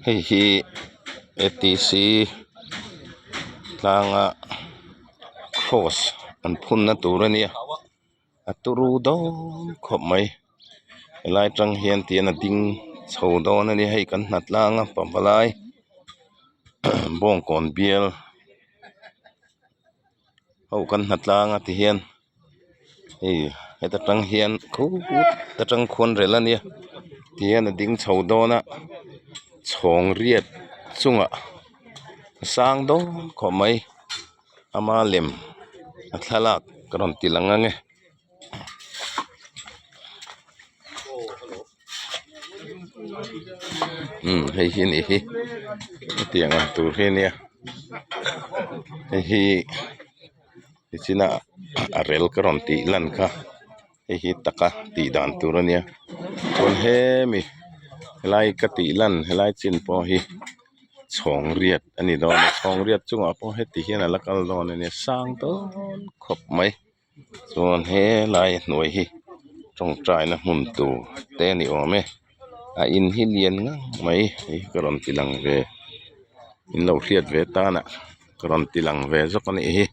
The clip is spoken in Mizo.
Hei hi a t c tlanga cross an phunna tur a nia a turu dawn khawp mai helai tang hian tihian a ding chho dawn a nia hei kan hnatlang a pavalai bawngkawn bial ho kan hnatlang a tihian. Hei heta tang hian khuuuta tang khuan rel a nia tihian a ding chho dawn a chhawng riat chungah a sang dawn khawp mai ama lem a thlalak ka rawn ti lang ang e. Umm hei hi a nih hi hetiang ang tur hi a nia hei hi. Nichina a rel ka rawn tih lan kha hei hi taka tih dan tur a nia chuan hemi helai ka tih lan helai chin pawh hi chhawng riat a ni dawn a chhawng riat chungah pawh heti hian a la kal dawn a nia sang dawn khawp mai chuan helai hnuai hi tawngtaina hmun tur te a ni awm e a in hi lian ngang mai hei ka rawn ti lang ve in lo hriat ve tan ah ka rawn ti lang ve zawk a nih hi.